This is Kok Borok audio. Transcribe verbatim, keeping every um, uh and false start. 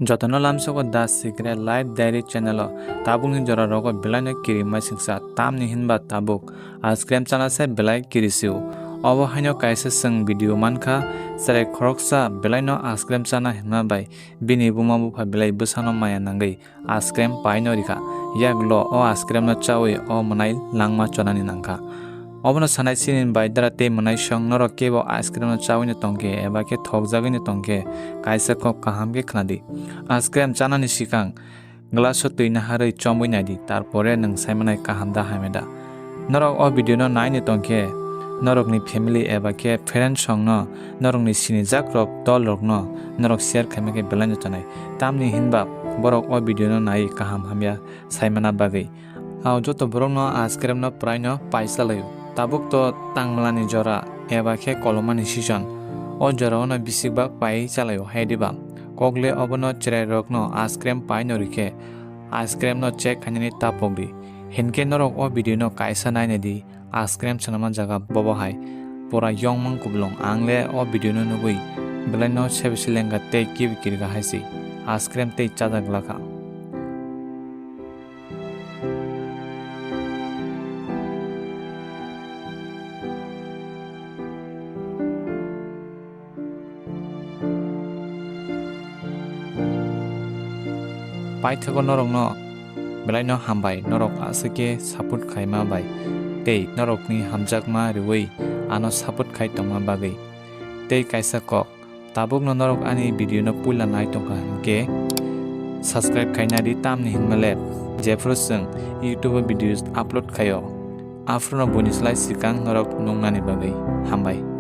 Jotono lamsogo The Secret Life Diary channel o. Tabukni jora rogo belaino kiri maisingsa, tamni hinba tabuk ice cream chana se belai kiri sio. Obo haino kaisa chwng video mankha, chwrai khoroksa belaino ice cream chana hinma bai bini buma bupha belai bwsano maya nangwi ice cream paino rikha. Yaklo o ice cream no chawi o mwnai langma chonani nangkha. Obono sanai chini bai dara tei mwnai song norok kebo ice cream no chawi no tongkhe eba khe thokjagwi no tongkhe, kaisa kok kaham khe khnadi. Ice cream chanani sikang glass o twi naharwi chomwi naidi, tarpore nwng saimanai kaham da hamya da. Norok o video no naini tongkhe, norokni family eba khe friends songno, norokni sinijak rok dol rokno norok share khaima khe belai no tonai. Tamni hinba borok o video no nai kaham hamya saimana bagwi. Ao joto borokno ice cream no prai no pai chalaio. Tabuk to tangmlani jora eba khe kolomani season. O jora o no bisik bak pai chalaio, hai diba? Kokle obono chwrai rokno ice cream pai no rikhe, ice cream no check khainani ta pokdi. Hinkhe norok o video no kaisa nainai di, ice cream swnamna jaga bobo hai pura yongmang kublung. Ang le o video no nugwi belai no sebi selengkha tei kibi kirikha hai se ice cream tei chajak glakha. Paithago norokno belaino hambai, norok aswk khe support khaima bai tei norokni hamjakma riwi ano support khai tongma bagwi. Tei kaisa kok, tabukno norok ani video no puila nai tongkha hinkhe subscribe khaina di, tamni hinmale jephuru chwng YouTube o videos upload khaio, aphuru no buini slai swkang norok nuknani bagwi. Hambai.